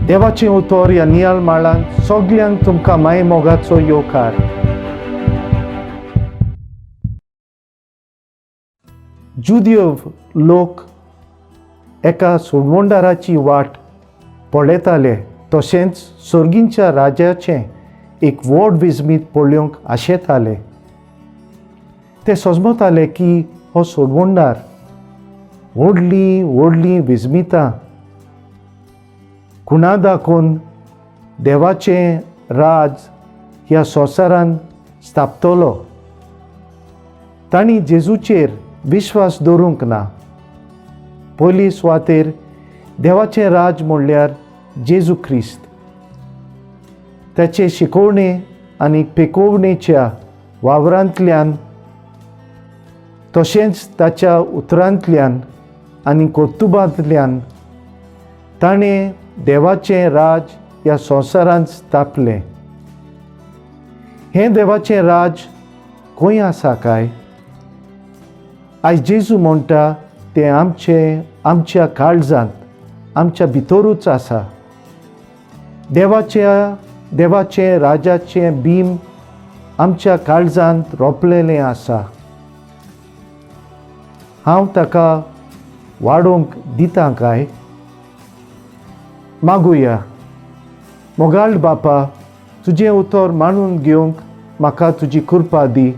देवाचें उतर ह्या नियाळ माळांत सगल्यांक तुमकां माये मोगाचो येवकार. जुदियो लोक एका सोडवणदाराची वाट पळयताले, तशेंच सर्गींच्या राजाचें एक व्हड विजमीत पळोवंक आशेताले. ते सजमताले की हो सोडवणदार व्हडलीं व्हडलीं विजमितां खुणा दाखोवन देवाचें राज ह्या संवसारान स्थापतलो. तांणी जेजूचेर विश्वास दवरूंक ना. पयली सुवातेर देवाचें राज म्हणल्यार जेजू क्रिस्त, ताचे शिकोवणे आनी पेकोवणेच्या वावरांतल्यान, तशेंच ताच्या उतरांतल्यान आनी कर्तुबांतल्यान ताणें देवाचें राज ह्या संवसारांत स्थापलें. हें देवाचें राज खंय आसा काय? आयज जेजू म्हणटा, तें आमचें आमच्या काळजांत, आमच्या भितरूच आसा. देवाच्या देवाचें राजाचें बीम आमच्या काळजांत रोपलेलें आसा. हांव ताका वाडोवंक दिता काय? मागुया. मोगाळ बापा, तुजें उतर मानून घेवंक म्हाका तुजी कृपा दी.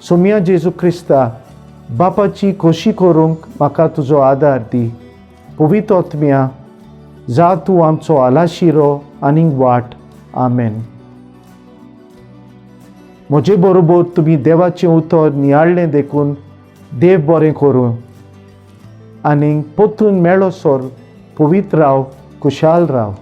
सोम्या जेजू क्रिस्ता, बापाची खोशी करूंक म्हाका तुजो आदार दी. पवित्र आत्म्या, जा तूं आमचो आलाशिरो आनीक वाट. आमेन. म्हजे बरोबर तुमी देवाचें उतर नियाळ्ळें देखून देव बरें करूं आनी परतून मेळोसर पवित्र राव, खुशाल राव.